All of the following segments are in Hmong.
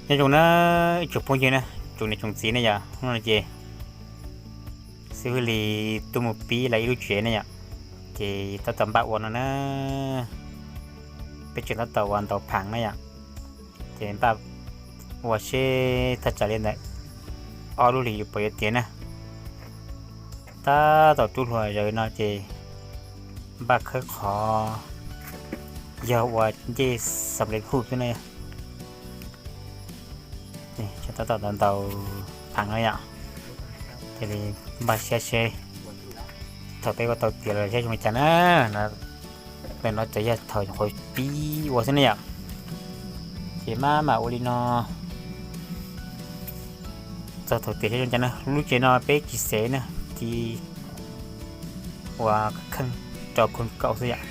Nyob zoo na ib tsoom phooj ywg na, tsoom niam tsoom txiv ne yom, hnub no ces xib hwb Lis tuaj mus pib lawv ib lub tsev ne yom, ces tab tom npaj ua no na, peb tseem tab tom ua ntaus phav na yom, ces npaj ua seb thaj tsam li ntawm ob lub hlis yuav pom yuav tiav na. Tab tom rub hlua zawv no ces npaj khawb qhov yog ua ncej xam le huj xwb na. Tab tom ntaus phav no yom, cia li npaj siab seb thaum peb ua tau tiav los saib zoo li cas na. Ntawm no ces yog thaum nyuam qhuav pib ua xwb ne yom, ces maj mam ua li no txog thaum tiav saib zoo li cas na. Lub tsev no peb tsis xev na, cia ua kheej rau khoom kaum xwb yom.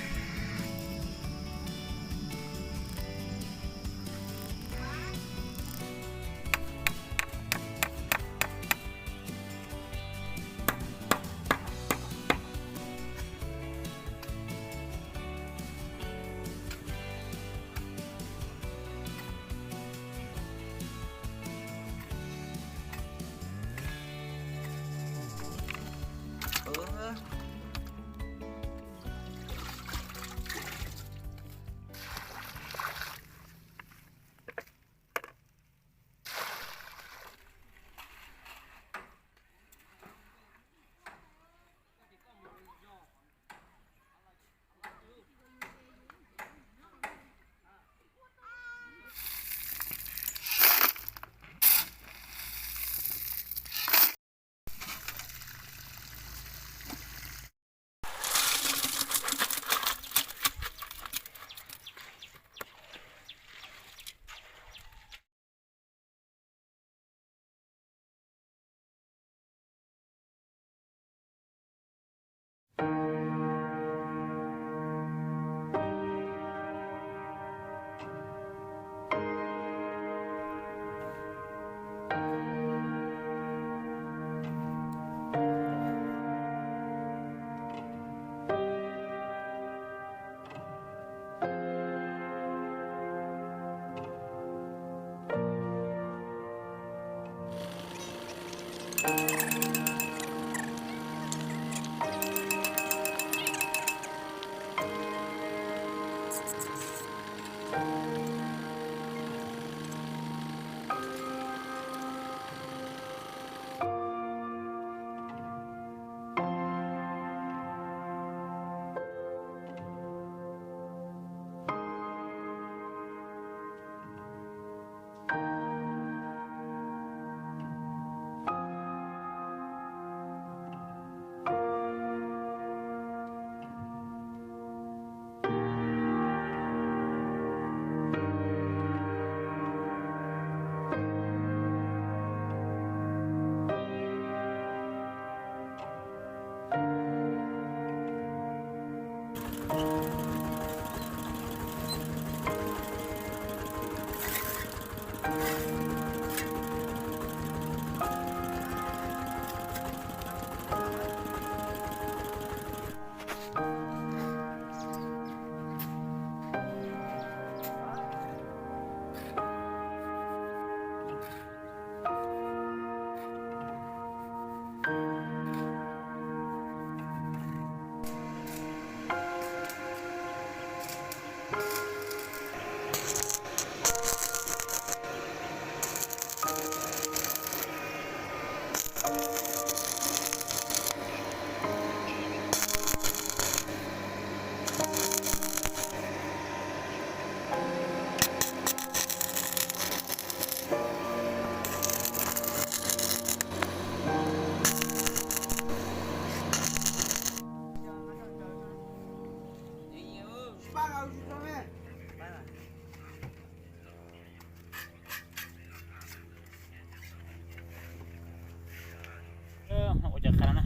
Ua cas qha no na,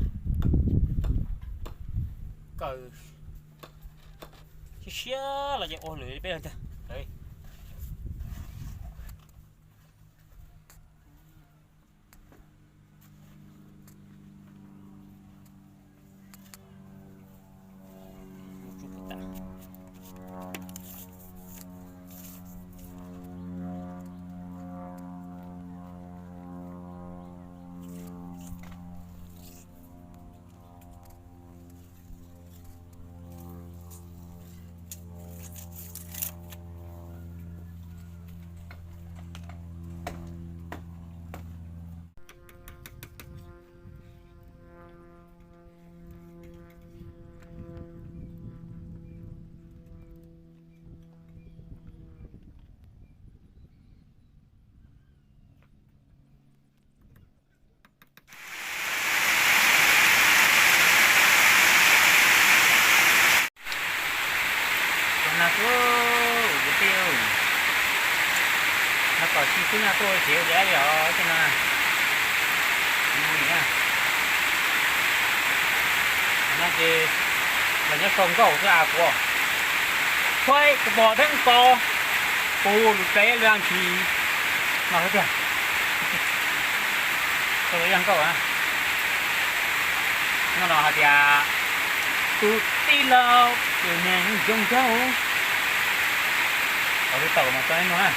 kawm siab siab los ces ua lwm peb leeg tiag. Ub, kwv tij, no kom tsis xwb na, tuaj tsev ua dab li os tej no. No ces los nyob sau nkauj xwb a kuv. Txhob kuv pom theeb ko, kuv lus tsev lus ntsis no xwb tiag. Tau yog nkauj na. No no hais tias tus tij laug tus niag zoo nkauj. Tau li tau mas tau ib nug na.